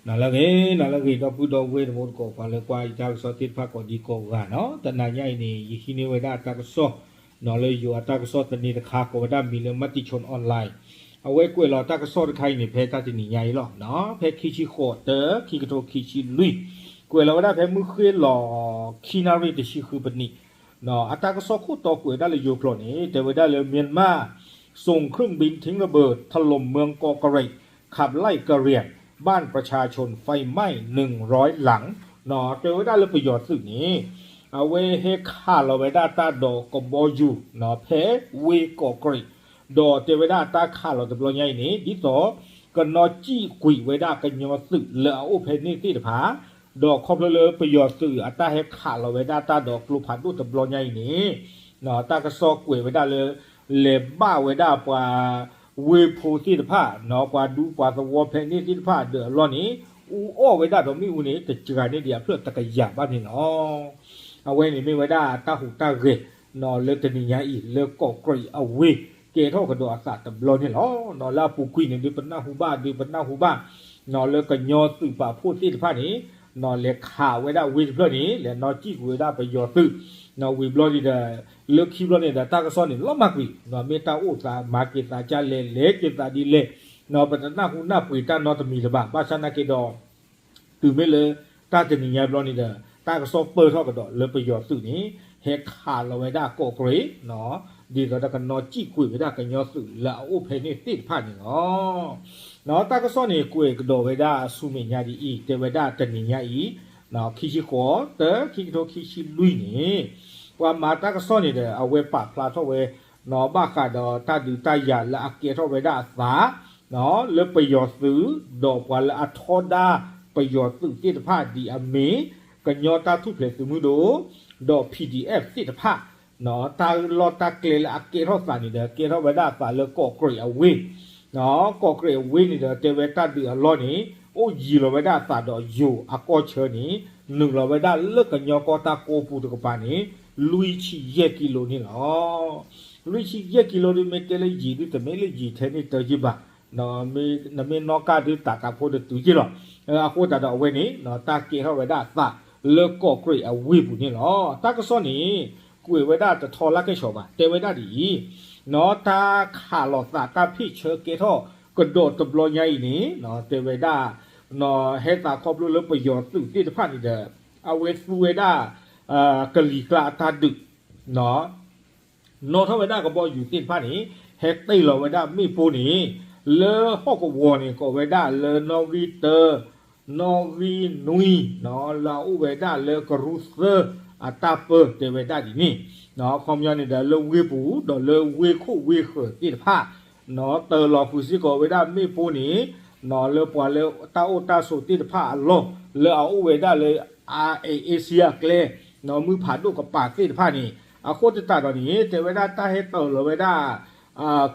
နၤလၢအဂ့ၤ နၤလၢအဂ့ၤ ဒီပုၢ်ဒီဝဲၢ်တံၤသကိး ပှၤလၢကွၢ်ယတၢ်ကစီၣ်သ့ၣ်တဖၣ်ကိးဒံကိးဂၤနီၤ, တနၤညါအံၤန့ၣ် ယဟံးန့ၢ်ဝဲဒၣ်တၢ်ကစီၣ်နီၤ လၢယိၤအတၢ်ကစီၣ်သန့တခါ ကိးဝဲဒၣ်မံၤလၢ Matichon Online အဝဲကွဲးလီၤတၢ်ကစီၣ်တခါအံၤန့ၣ် ဖဲတၢ်တနံၤညါအံၤလီၤ. ဖဲခံဆံဃိး တၢ ခံကထိခံဆံလွံၢ် ကွဲးလီၤဝဲဒၣ်ဖဲမုၢ်ဃ့ၢ်လီၤ ခံနၣ်ရံၣ်တဆံဃုပနံး အတၢ်ကစီၣ်ခိၣ်တီကွဲးဝဲဒၣ်လၢယိၤကျိာ်န့ၣ် တဲဝဲဒၣ်လၢ မြန်မာ ส่งเครื่องบินทิ้งระเบิด ถล่มเมืองเกาะเกร็ด ขับไล่กะเหรี่ยงบ้านประชาชนไฟไหม้หนึ่งร้อยหลัง တဲဝဲဒၣ်လၢပယီၤသုးန့ၣ် အဝဲဟဲခးလီၤဝဲဒၣ်တၢ်ဒီးကဘီယူၤ ဖဲဝ့ၢ်ကီးကြံး ဒီးတဲဝဲဒၣ်တၢ်ခးလီၤတဘျီညါအံၤန့ၣ် ဒ်သိးကနီၣ်စံၣ်ကွံာ်ဝဲဒၣ်ကညီသုးလၢအအိၣ်ဖဲန့ၣ်သ့ၣ်တဖၣ် ဒီးခီဖျိလၢပယီၤသုးအတၢ်ဟဲခးလီၤဝဲဒၣ်တၢ်ဒီးကျိဖးဒိၣ်တဘျီညါအံၤန့ၣ် တၢ်ကစီၣ်ကွဲးဝဲဒၣ်လၢ လဲၤဘၣ်ဝဲဒၣ်ပှၤဝ့ၢ်ဖိသ့ၣ်တဖၣ် ပှၤဒူပှၤသဝီဖဲန့ၣ်သ့ၣ်တဖၣ်ဒၢးအလီၢ်န့ၣ် အူအီၣ်ဝဲဒၣ်ဒီးမ့ၣ်အူန့ၣ် တစှၤန့ၢ်ဒံးအဖျၢၣ်တကယၤဘၣ်န့ၣ်လီၤ. အဝဲန့ၣ်မ့ၢ်ဝဲဒၣ်တၢ်ဟူးတၢ်ဂဲၤ လၢတနံၤညါအံၤ လၢကီးကြံးအဝ့ၢ် ကဲထီၣ်ကဒီးအသးတဘျီန့ၣ်လီၤ. လၢအပူၤကွံာ်န့ၣ်ဒုးပနၢ်ဟူဘၣ် ဒုးပနၢ်ဟူဘၣ် လၢကညီသုးပာ်ဖှိၣ်သ့ၣ်တဖၣ်န့ၣ် လဲၤခးဝဲဒၣ်ဝ့ၢ်တဖျၢၣ်န့ၣ် လဲၤနီၣ်စံၣ်ကွံာ်ဝဲဒၣ်ပယီၤသုး ဝံၤဘျီန့ၣ်ဒီး လၢခံဘျီန့ၣ်ဒီး တၢ်ကစီၣ်န့ၣ် လီၤမၢ်ကွံာ် မ့ၢ်တၢ်အိၣ်သးမၤက့ၤသးကါလဲၣ် လဲၤက့ၤသးဒ်လဲၣ် ပတနၢ်ဟူနၢ်ပှ့ၤတၢ်နီတမံၤလၢၤဘၣ်. ဘၣ်ဆၣ်သနာ်က့ဒီး တုၤမ့ၢ်လၢ တၢ်တနံၤညါဘျီန့ၣ်ဒီး တၢ်ကစီၣ်ပၢၢ်ထီၣ်ကဒီးလၢပယီၤသုးန့ၣ် ဟဲခးလီၤဝဲဒၣ်ကီးကြံး ဒ်သိးဒီးကနီၣ်စံၣ်ကွံာ်ဝဲဒၣ်ကညီသုးလၢအအိၣ်ဖဲန့ၣ်သ့ၣ်တဖၣ်န့ၣ်လီၤ. တၢ်ကစီၣ်န့ၣ် ကွဲးကဒီးဝဲဒၣ်ဆူမဲာ်ညါဒ်အံၤ တဲဝဲဒၣ်တနံၤညါအံၤ ခံဆံဃိး တၢ ခံကထိခံဆံလွံၢ်န့ၣ် ပှၤမၤတၢ်ကစီၣ်န့ၣ်ဒီး အဝဲပာ်ဖျါထီၣ်ဝဲ ဘၣ်ဃးဒီးတၢ်ဒုးတၢ်ယၤလၢအကဲထီၣ်ဝဲဒၣ်အသး လၢပယီၤသုး ဒီးပှၤလၢအထီဒါပယီၤသုးသ့ၣ်တဖၣ်ဒ်အမ့ၢ် ကညီတၢ်ထူၣ်ဖျဲးသုးမုၢ်ဒိၣ် ဒီး PDF သ့ၣ်တဖၣ် တၢ်လီၢ်တၢ်ကျဲလၢအကဲထီၣ်သးန့ၣ်ဒီး ကဲထီၣ်ဝဲဒၣ်အသးလၢကီးကြံးအဝ့ၢ် ကီးကြံးအဝ့ၢ်န့ၣ်ဒီး တဲဝဲတၢ်ဒုးအလီၢ်န့ၣ် အိၣ်ယံၤလီၤဝဲဒၣ်အသးဒီးယိၤအကီၢ်ဆၢန့ၣ် နုာ်လီၤဝဲဒၣ်လၢကညီကီၢ်တၢ်ကိးပူၤတကပၤန့ၣ် လွံၢ်ဆံယဲၢ်ကံလိန့ၣ်လီၤ. လွံၢ်ဆံယဲၢ်ကံလိဒ်မ့ၢ်တဲလၢယံၤဒ်တမ့ၢ်လၢယံၤထဲန့ၣ်တၢ်ယ့ၢ်ဘၣ် နမ့ၢ်နီၣ်ကၢ်ဒ်တၢ်တၢ်ဖိတတုၤက့ၢ်လီၤ. အဃိသတးဒီးအဝဲန့ၣ် တၢ်ကဲထီၣ်ဝဲဒၣ်အသးလၢကီးကြံးအဝ့ၢ်ပူၤန့ၣ်လီၤ. တၢ်ကစီၣ်န့ၣ် ကွဲးဝဲဒၣ်တထီလၢကဲၣ်ဆိးဘၣ် တဲဝဲဒၣ်ဒ်အံၤ တၢ်ခးလိာ်သးတၢ်ဖ့ၣ်ဆၢကဲထီၣ်ကဒီးတဘျီညါအံၤန့ၣ် တဲဝဲဒၣ် ဟဲသးခီဖျိလၢပယီၤသုးသ့ၣ်တဖၣ်န့ၣ်ဒီး အဝဲသူဝဲဒၣ် ကလံၤကျါအတၢ်ဒုး နီၣ်ထီၣ်ဝဲဒၣ်ကဘီယူၤသ့ၣ်တဖၣ်န့ၣ် ဟဲတ့ၢ်လီၤဝဲဒၣ်မ့ၣ်ပိၢ်န့ၣ် လၢဟီၣ်ကဝီၤန့ၣ် ကိးဝဲဒၣ်လၢနီၣ်ဂံၢ်တၢ နီၣ်ဂံၢ်နွံ လၢအအိၣ်ဝဲဒၣ်လၢကရူၢ်သၢအတၢ်ပၢတဲဝဲဒၣ်ဒ်န့ၣ် အခီပညီန့ၣ်ဒီး လၢဝ့ၢ်ပူၤ ဒီးလၢဝ့ၢ်ခိၣ်ဝ့ၢ်ဃၢၤသ့ၣ်တဖၣ် တ့ၢ်လီၤဃုာ်စ့ၢ်ကီးဝဲဒၣ်မ့ၣ်ပိၢ်န့ၣ် လၢပှၤလၢတၢ်အိၣ်တၢ်ဆိးသ့ၣ်တဖၣ်အလီၢ် လၢအအိၣ်ဝဲဒၣ်လၢ အ အ့ရှံယါအကျဲ မုၢ်ဖးဒိၣ်ကပၤသ့ၣ်တဖၣ်န့ၣ် အဃိသတးဒီးန့ၣ် တဲဝဲဒၣ်တၢ်ဟဲတ့ၢ်လီၤဝဲဒၣ်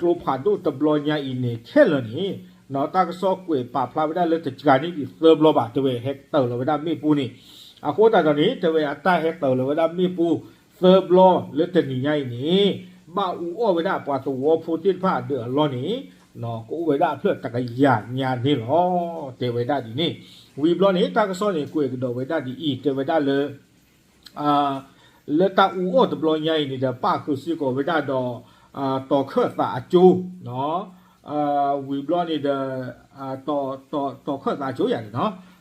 ကျိဖးဒိၣ်တဘျီညါအံၤန့ၣ် ခဲလၢာ်န့ၣ် တၢ်ကစီၣ်ကွဲးပာ်ဖျါဝဲဒၣ်လၢတစှၤန့ၢ်ဒံးသၢဘျီဘၣ် တဲဝဲဟဲတ့ၢ်လီၤဝဲဒၣ်မ့ၣ်ပိၢ်န့ၣ် အဃိသတးဒီးန့ၣ် တဲဝဲအတၢ်ဟဲတ့ၢ်လီၤဝဲဒၣ်မ့ၣ်ပိၢ်သၢဘျီလၢတနံၤညါအံၤန့ၣ် ဘၣ်အူအီၣ်ဝဲဒၣ်ပှၤသဝီဖိသ့ၣ်တဖၣ်အဒၢးအလီၢ်န့ၣ် ကအိၣ်ဝဲဒၣ်အဖျၢၣ်တကယၤညါန့ၣ်လီၤ တဲဝဲဒၣ်ဒ်န့ၣ် ဝံၤဘျီန့ၣ် တၢ်ကစီၣ်န့ၣ် ကွဲးကဒီးဝဲဒၣ်ဒ်အံၤ တဲဝဲဒၣ်လၢ လၢတၢ်အူအီၣ်တဘျီညါအံၤန့ၣ်ဒီး ပၣ်ဃုာ်စ့ၢ်ကီးဝဲဒၣ်ဒီး တီၤခၢၣ်သးအကၠိ ဝံၤဘျီန့ၣ်ဒီး တီၤခၢၣ်သးကၠိယၤန့ၣ်နီၤ ဝံၤဘျီန့ၣ်ဒီး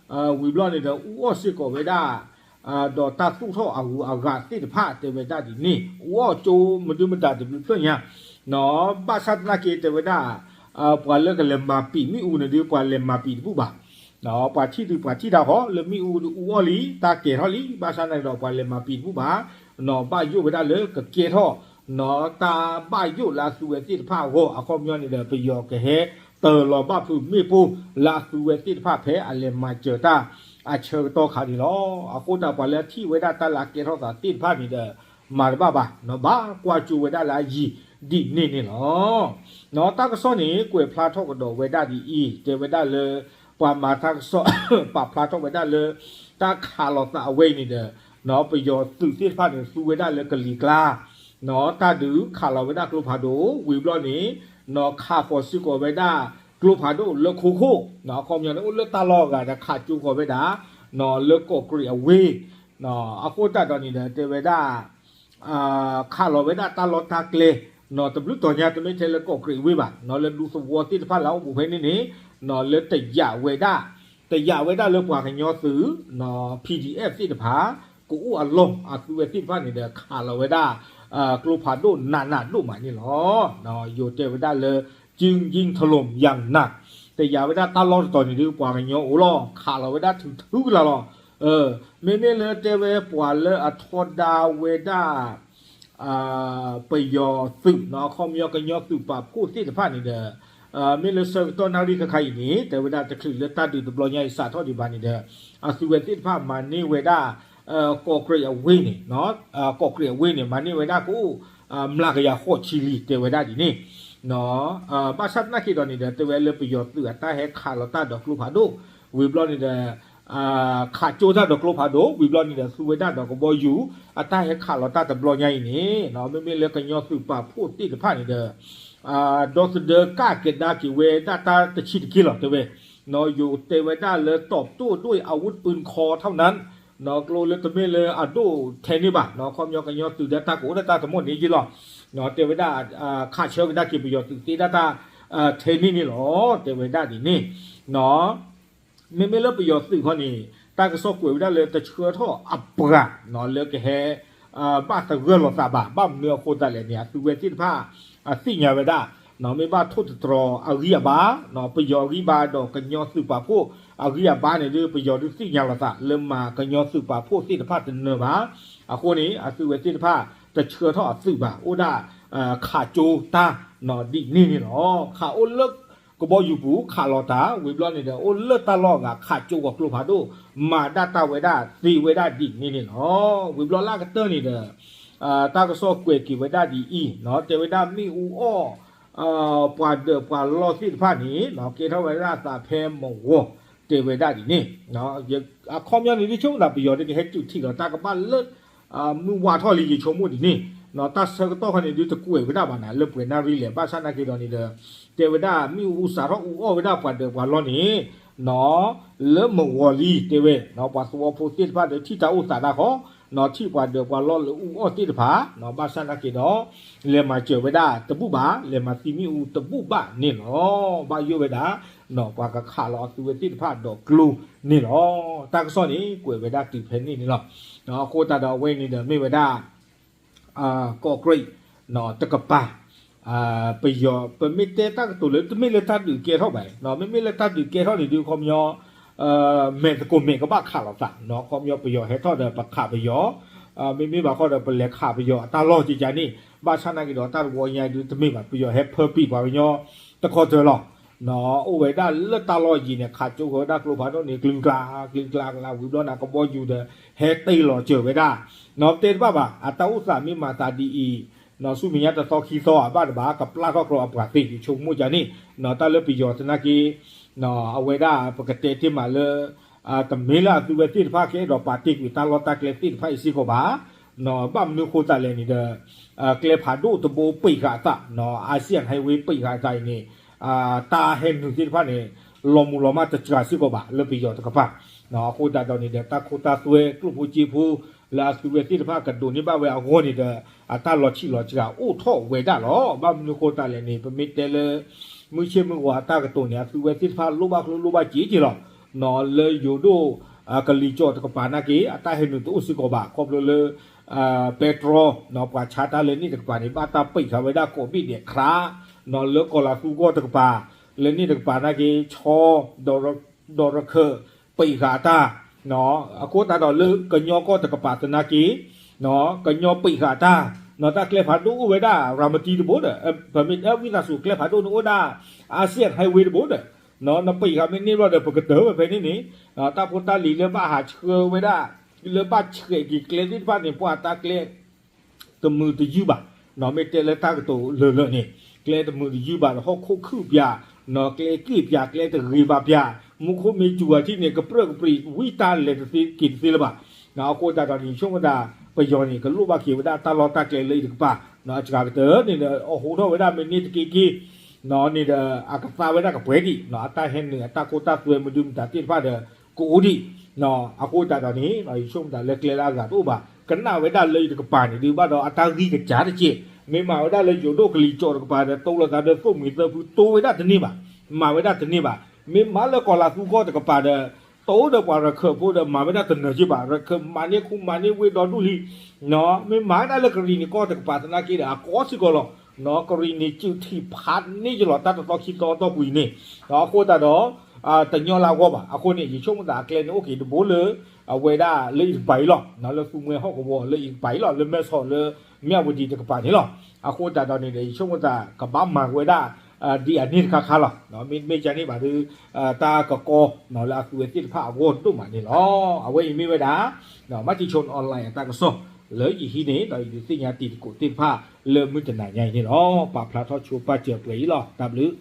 အူအီၣ်စ့ၢ်ကီးဝဲဒၣ် ဒီးတၢ်သူၣ်ထီၣ်အဂုၤအဂၤသ့ၣ်တဖၣ်တဲဝဲဒၣ်ဒ်န့ၣ် အူအီၣ်ကၠိမဒုမတၤတဘျုးဖျၢၣ်ညါ ဘၣ်ဆၣ်သနာ်က့တဲဝဲဒၣ် ပှၤလၢကလဲၤမၤပံာ်မ့ၣ်အူန့ၣ်ဒီး ပှၤလဲၤမၤပံာ်တဘူၣ်ဘၣ် ပှၤထံၣ်ဒုးပှၤထံၣ်တၢ်ဃီ လၢမ့ၣ်အူဒုးအူအီၣ်လံ တၢ်ကဲၤထီၣ်လံ ဘၣ်ဆၣ်သနာ်က့ဒီး ပှၤလဲၤမၤပံာ်တဘူၣ်ဘၣ် နီၢ်ဘၣ်ယိၣ်ဝဲဒၣ်လၢကကဲထီၣ် နီၢ်တၢ်ဘၣ်ယိၣ်လၢအသူဝဲသ့ၣ်တဖၣ်အဂီၢ် အခီပညီန့ၣ်ဒီး ပယီၤကဟဲတ့ၢ်လီၤဘၣ်ဖုးမ့ၣ်ပိၢ်လၢအသူဝဲသ့ၣ်တဖၣ် ဖဲအလဲၤမၤစၢၤတၢ်အဆၢကတီၢ်ခါန့ၣ်လီၤ. အဃိသတးပှၤလၢအထံၣ်ဝဲဒၣ်တၢ်လၢအကဲထီၣ်သးသ့ၣ်တဖၣ်န့ၣ်ဒီး မၤတဘၣ်ဘၣ် နီၢ်ဘၣ်ကွၢ်ကၠိဝဲဒၣ်လၢအယံၤဒ်န့ၣ်န့ၣ်လီၤ. နီၢ်တၢ်ကစီၣ်န့ၣ် ကွဲးဖျါထီၣ်ကဒီးဝဲဒၣ်ဒ်အံၤ တဲဝဲဒၣ်လၢ ပှၤမၤတၢ်ကစီၣ် ပာ်ဖျါထီၣ်ဝဲဒၣ်လၢ တၢ်ခးလိာ်သးအဝဲအံၤန့ၣ်ဒီး ပယီၤသုးသ့ၣ်တဖၣ်န့ၣ် သူဝဲဒၣ်လၢကလံၤကျါ နီၢ်တၢ်ဒုးခးလီၤဝဲဒၣ်ကျိဖးဒိၣ် ဝံၤဘျီန့ၣ် နီၢ်ခးဃီၤစ့ၢ်ကီးဝဲဒၣ် ကျိဖးဒိၣ်လၢခိခိၣ် အခီပညီန့ၣ် အိၣ်လၢတၢ်လီၢ်အဂၤဒီးခးကၠိဃီၤဝဲဒၣ် လၢကီးကြံးအဝ့ၢ် အဃိသတးဒီးန့ၣ်ဒီး တဲဝဲဒၣ် ခးလီၤဝဲဒၣ်တၢ်လီၢ်တၢ်ကျဲ တဘျုးတီၤညါ တမ့ၢ်ထဲလၢကီးကြံးအဝ့ၢ်ဘၣ် လၢဒူသဝီသ့ၣ်တဖၣ်လၢအအိၣ်ဘူးဖဲန့ၣ်န့ၣ် လၢတယာ်ဝဲဒၣ် တယာ်ဝဲဒၣ်လၢပှၤကညီသုး PDF သ့ၣ်တဖၣ် ကအိၣ်အလီၢ် အသုဝဲသ့ၣ်တဖၣ်န့ၣ်ဒီး ခးလီၤဝဲဒၣ် ကျိဖးဒိၣ်နးနးဒိၣ်မးန့ၣ်လီၤ. ယိၤတဲဝဲဒၣ်လၢ ကျိုးယံၤထလူမ်ယံၤနး တယာ်ဝဲဒၣ်တၢ်လီၢ်တတီၤန့ၣ်ဒုး ပှၤကညီအိၣ်လီၤ ခးလီၤဝဲဒၣ်ထုးထုကလါလီၤ. မ့မ့ၢ်လၢတဲဝဲပှၤလၢအထီဒါဝဲဒၣ် ပယီၤသုး အခီပညီကညီသုးပာ်ဖှိၣ်သ့ၣ်တဖၣ်န့ၣ်ဒီး မ့ၢ်လၢဆၢကတီၢ်နၣ်ရံၣ်ခါခါအံၤန့ၣ် တဲဝဲဒၣ်တချုးလၢတၢ်ဒုးတဘျီညါအံၤစးထီၣ်ဒံးဘၣ်န့ၣ်ဒီး အသုဝဲသ့ၣ်တဖၣ်မၤန့ၢ်ဝဲဒၣ် ကီးကြံးအဝ့ၢ်န့ၣ် ကီးကြံးအဝ့ၢ်န့ၣ် မၤန့ၢ်ဝဲဒၣ်ကအိၣ် မျးကယၤဃိးဆံလံ တဲဝဲဒၣ်ဒ်န့ၣ် ဘၣ်ဆၣ်သနာ်က့ဒီးန့ၣ်ဒီး တဲဝဲလၢပယီၤသုးအတၢ်ဟဲခးလီၤတၢ်ဒီးကျိဖးဒိၣ် ဝံၤဘျီန့ၣ်ဒီး ခးကၠိတၢ်ဒီးကျိဖးဒိၣ် ဝံၤဘျီန့ၣ်ဒီး သူဝဲဒၣ်ဒီးကဘီယူၤ အတၢ်ဟဲခးလီၤတၢ်တဘျီညါအံၤန့ၣ် မ့မ့ၢ်လၢကညီသုးပာ်ဖှိၣ်သ့ၣ်တဖၣ်န့ၣ်ဒီး ဒီသဒၢကၣ်ကဒါက့ၤဝဲဒၣ်တၢ်တဆံးတက့ၢ်လီၤ တဲဝဲ ယိၤတဲဝဲဒၣ်လၢ တၢ်တိၢ်ဒိၣ်အဝုၣ်ပၢၢ်ခီထီၣ်နၢ် ကျိလၢတမ့ၢ်လၢအဒိၣ်ထဲန့ၣ်ဘၣ် အခီပညီကညီသုးဒီးတၢ်ကအိၣ်ဒီးတၢ်တမိၣ်န့ၣ်ယ့ၢ်လီၤ တဲဝဲဒၣ် ခးဆၢကဒါက့ၤပယီၤသုးသ့ဒၣ်တၢ်ထဲန့ၣ်န့ၣ်လီၤ တဲဝဲဒၣ်ဒ်န့ၣ် မ့မ့ၢ်လၢပယီၤသုးခီန့ၣ် တၢ်ကစီၣ်ကွဲးဝဲဒၣ်လၢတဆှၢထီၣ်အပှၤ လၢကဟဲ ဘၣ်သဂၢၢ်လိာ်သးဘၣ် ဘၣ်မနုၤအဃိသတးလဲၣ်န့ၣ် အသုဝဲသ့ၣ်တဖၣ် သ့ၣ်ညါဝဲဒၣ် မ့ၢ်ဘၣ်ထိၣ်သတြီၤအဂံၢ်အဘါ ပယီၤအဂံၢ်ဘါဒီးကညီသုးပာ်ဖှိၣ်အဂံၢ်အဘါန့ၣ်ဒုး ပယီၤဒုးသ့ၣ်ညါလိာ်သး လၢမၤကညီသုးပာ်ဖှိၣ်သ့ၣ်တဖၣ်တနၢၤဘၣ် အဃိန့ၣ် အသုဝဲသ့ၣ်တဖၣ် တဆှၢထီၣ်အသုးဘၣ် အိၣ်ဒၣ် ခးကၠိတၢ် ဒ်န့ၣ်န့ၣ်လီၤ ခးအိၣ်လၢကဘီယူၤပူၤ ခးလီၤတၢ် ဝံၤဘျီန့ၣ်ဒီး အိၣ်လၢတၢ်လီၢ်အဂၤ ခးကၠိဂီၤကျိဖးဒိၣ် မၤဒၣ်တၢ်ဝဲဒၣ်သ့ဝဲဒၣ်ဒ်န့ၣ်န့ၣ်လီၤ ဝံၤဘျီလၢအကတၢၢ်န့ၣ်ဒီး တၢ်ကစီၣ်ကွဲးက့ၤဝဲဒၣ်ဒ်အံၤ တဲဝဲဒၣ်မ့ၣ်အူအီၣ် ပှၤဒၢးပှၤလီၢ်သ့ၣ်တဖၣ်န့ၣ် ကဲထီၣ်ဝဲဒၣ်အသးဖဲမဝီၤ တဲဝဲဒၣ်ဒ်န့ၣ် အခီပညီန့ၣ် ဒ်ဆိကမိၣ်သးပယီၤဒ်ကဟဲတုၤထံၣ်လီၤ တၢ်ကဘၣ်လၢ မုၢ်ဝါထီၣ်လံယဆိကမိၣ်ဒ်န့ၣ် တၢ်ဆၢကတီၢ်ခီန့ၣ်ဒုးတကွဲးဝဲဒၣ်ဘၣ်နၤ လၢပှဲၤနၣ်ရံၣ်လဲၣ် ဘၣ်ဆၣ်သနာ်က့ဒီးန့ၣ်ဒီး တဲဝဲဒၣ်မ့ၣ်အူစးထီၣ်အူအီၣ်ဝဲဒၣ်ပှၤဒၢးပှၤလီၢ်န့ၣ် လၢမဝီၤလံ တဲဝဲ ပှၤသဝီဖိသ့ၣ်တဖၣ်ဒီးထံၣ်တၢ်အိၣ်သးတၢ်ဃီ ထံၣ်ပှၤဒၢးပှၤလီၢ်လၢအူအီၣ်သ့ၣ်တဖၣ် ဘၣ်ဆၣ်သနာ်က့ဒီး လဲၤမၤစၢၤဝဲဒၣ်တဘူၣ်ဘၣ် လဲၤမၤသံမ့ၣ်အူတဘူၣ်ဘၣ်န့ၣ်လီၤ ဘၣ်ယိၣ်ဝဲဒၣ် ပှၤကခးလီၤအသုဝဲသ့ၣ်တဖၣ်ဒီးကျိန့ၣ်လီၤ တၢ်ကစီၣ်န့ၣ် ကွဲးဝဲဒၣ်တုၤဖဲန့ၣ်န့ၣ်လီၤ အဃိသတးဒီးအဝဲန့ၣ်ဒီးမ့ၢ်ဝဲဒၣ် ကီးကြံး တကပၤ ပယီၤ ပမ့ၢ်တဲတၢ်ကတိၤလၢ တမ့ၢ်လၢတၢ်ဒုးကဲထီၣ်ဘၣ် မ့မ့ၢ်လၢတၢ်ဒုးကဲထီၣ်န့ၣ်ဒုး ခီပညီ မဲာ်သကိးမဲာ်ကဘၣ်ခးလိာ်သး ခီပညီပယီၤဟဲထီၣ်ဒီးပခးပယီၤ မ့မ့ၢ်ဘၣ်ဃီဒီး ပလဲၤခးပယီၤအတၢ်လီၢ်ကကန့ၣ် ဘၣ်ဆၣ်သနာ်က့ဒီး တၢ်တဝီညါဒုးတမ့ၢ်ဘၣ် ပယီၤဟဲဖၢပံာ်ပှၤကညီ တခီတၢၢ်လီၤ အိၣ်ဝဲဒၣ်လၢတၢ်လီၢ်ယံၤန့ၣ် ခးကၠိဃီဝဲဒၣ်ကျိဖးဒိၣ်န့ၣ် ကျူၤကျါ ကျူၤကျါကျါဝံၤဘျီန့ၣ် ကဘီယူၤဒီး ဟဲတ့ၢ်လီၤစၢၤဝဲဒၣ် တဲတဘၣ်ဘၣ် အတၢ်အိၣ်သးမ့ၢ်မၤသးဒ်အံၤ ဆူမဲာ်ညါတသီခံသီအဘၣ်တဘၣ် ကပျၢ်ထီၣ်ကျိအပှၤသ့ ယဆိကမိၣ်ကန့ၣ် တၢ်လၢပယီၤသနာ်က့ အဝဲဒၣ်ပကတဲတ့ၢ်မးလၢ တမ့ၢ်လၢအသုဝဲသ့ၣ်တဖၣ်ကအဲၣ်ဒိးပာ်တ့ၢ်ကွံာ်တၢ်လီၢ်တၢ်ကျဲသ့ၣ်တဖၣ်အံၤစ့ၢ်ကီးဘၣ် ဘၣ်မနုၤဃိသတးလဲၣ်န့ၣ်ဒီး ကျဲဖးဒိၣ်တဘိပံးဃာ်အသး Asian Highway ပံးဃာ်အသးအံၤန့ၣ် တၢ်ဟဲနုာ်သ့ၣ်တဖၣ်န့ၣ် လီၤမူၤလီၤမၢ်တစှၤစ့ၢ်ကီးဘၣ် လၢပယီၤတကပၤ အဃိသတးဒီးန့ၣ်ဒီး တၢ်ခိတၢ်သွဲကျိၣ်ဖိစ့ဖိ လၢအသုဝဲသ့ၣ်တဖၣ်ကဒိးန့ၢ်ဘၣ်ဝဲအဂီၢ်န့ၣ်ဒီး အတၢ်လီၤဆံးလီၤစှၤအိၣ်ထီၣ်ဝဲဒၣ်လီၤ. ဘၣ်မနုၤဃိသတးလဲၣ်န့ၣ် ပမ့ၢ်တဲလၢ မုၢ်ဆ့ၣ်မုၢ်ဂီၤအတၢ်ကတိၤန့ၣ် အသုဝဲသ့ၣ်တဖၣ်လိၣ်ဘၣ်ကျိၣ်လိၣ်ဘၣ်စ့က့ၤလီၤ. လၢယိၤဒိၣ် ကလံၤကၠီၣ်တကပၤနာ်က့ အတၢ်ဟဲနုာ်တအိၣ်စ့ၢ်ကီးဘၣ် ခီဖျိလၢ ပဲတြီ ပှၤဆါတၢ်လၢန့ၣ်တကပၤန့ၣ် ဘၣ်တၢ်ပံးဃာ်ဝဲဒၣ်ကိးဘ့ၣ်ဒဲးခရး လၢကီၤလၤသူကီၢ်တကပၤ လၢန့ၣ်တကပၤနာ်က့ ဆီ ဒီးရခၢၣ် ပံးဃာ်အတၢ် အဃိသတးဒီးလၢကညီကီၢ်တကပၤသနာ်က့ ကညီပံးဃာ်အတၢ် တၢ်ကျဲဖးဒိၣ်အိၣ်ဝဲဒၣ် ရၤမတံတဘိဒီး ပမ့ၢ်တဲဝံသးစူၤကျဲဖးဒိၣ်န့ၣ်အိၣ်ဒၣ် Asian Highway တဘိဒီး နပံးဃာ်မ့ၢ်န့ၢ်ဘျီဒီး ပကတၢၢ်ဝဲဖဲန့ၣ်န့ၣ် တၢ်ဖိတၢ်လံၤလၢဘၣ်ဟးဆှၢဝဲဒၣ် လၢဘၣ်ဆှဲးက့ၤကျဲသ့ၣ်တဖၣ်န့ၣ် ပှၤတၢ်ကျဲ တမုာ်တယုၢ်ဘၣ် မ့ၢ်တဲလၢတၢ်ကတိၤလၢာ်လၢာ်န့ၣ် ကျဲတမုာ်တယုၢ်ဘၣ်ဒီး ဟီၣ်ခိၣ်ခုၣ်ပၠး ကျဲက့ၣ်ပၠး ကျဲတဂ့ၤဘၣ်ပၠး မူခိၣ်မ့ၢ်စူၤအထံၣ်န့ၣ် ကပြၢၢ်ကပြံးဝံတၢ်လဲၤတသ့က့ၤတသ့လၢၤဘၣ်. အဃိသတးဒီးန့ၣ် ဆိကမိၣ်သး ပယီၤန့ၣ် ကလိၣ်ဘၣ်က့ၤဝဲဒၣ်တၢ်လီၢ်တၢ်ကျဲလၢအံၤတကပၤ အစှၤကတၢၢ်န့ၣ်ဒီး အဟူးထီၣ်ဝဲဒၣ်မ့ၢ်န့ၢ်တက့ၢ်က့ၢ် န့ၣ်ဒီး အကသါဝဲဒၣ်ကပှဲၤဒံး, အတၢ်ဟဲနုာ်အတၢ်ခိတၢ်သွဲမဒုမတၤသ့ၣ်တဖၣ်ဒီး ကအိၣ်ဒံး. အဃိသတးဒီးန့ၣ် ယဆိကမိၣ်သးလၢကျဲလၢအဂၤတအိၣ်ဘၣ်, ကနၣ်ဝဲဒၣ်လၢယတကပၤန့ၣ်ဒုးဘၣ်ဒီး အတၢ်ဂံၢ်ကစၢ်တက့ၢ်. မ့ၢ်မၤဝဲဒၣ်လၢယိၤဒိၣ်ကလံၤကၠီတကပၤဒီး တိလိာ်သးဒီးသိၣ်မှံၤသၢဖုတိဝဲဒၣ်တန့ၢ်ဘၣ်, မၤဝဲဒၣ်တန့ၢ်ဘၣ်. မ့ၢ်မၤလၢကီၤလၤသူကီၢ်တကပၤဒီး တိဒီးပှၤရခၢၣ်ဖိဒီး မၤဝဲဒၣ်တနၢၤက့ဘၣ်, ရခၢၣ်မၤန့ၢ်ခူမၤန့ၢ်ဝ့ၢ်ဒီဒူၣ်လံ. မ့ၢ်မၤဝဲဒၣ်လၢကရံၣ်နံၤကီၢ်တကပၤသနာ်က့ဒီး အကီစ့ၢ်ကီးလီၤ. ကရံၣ်နံၤစုးထံးဖးန့ၢ်ယလီၤ တၢ်တသီခံသီအတီၢ်ပူၤအံၤန့ၣ်. အဃိသတးဒီး တညီလၢအဂီၢ်ဘၣ်. အဃိန့ၣ် ယဆိကမိၣ်သးအကျဲန့ၣ် အိၣ်က့ၤတဘိလၢ အဝဲဒၣ်လၢအံၤတကပၤအံၤလီၤ. လၢသူမှဲဟီၣ်ကဝီၤလၢအံၤတကပၤအံၤလီၤ, လၢမဲဆီးလၢ မၠၣ်ဝတံၤတကပၤန့ၣ်လီၤ. အဃိသတးဒီးန့ၣ်ဒီး ယဆိကမိၣ်သးကဘၣ်မၤဝဲဒၣ် ဒ်အန့ၣ်တခါခါလီၤ. မ့တမ့ၢ်ကန့ၣ်ဘၣ်ဒီး တၢ်ကကီလၢအသုဝဲသ့ၣ်တဖၣ်အဂီၢ်ဒိၣ်မးန့ၣ်လီၤ. အဝဲအံၤမ့ၢ်ဝဲဒၣ် မၤတံၤဆိ online အတၢ်ကစီၣ် လၢယဟံးန့ၢ် ဒီးယဒုးသ့ၣ်ညါတံၤသကိးသ့ၣ်တဖၣ်လၢမုၢ်တနၤညါအံၤန့ၣ်လီၤ. ပာ်ဖျါထီၣ်ဆိပာ်စၢၤပှဲၤအံၤလီၤ. တၢ်ဘျုး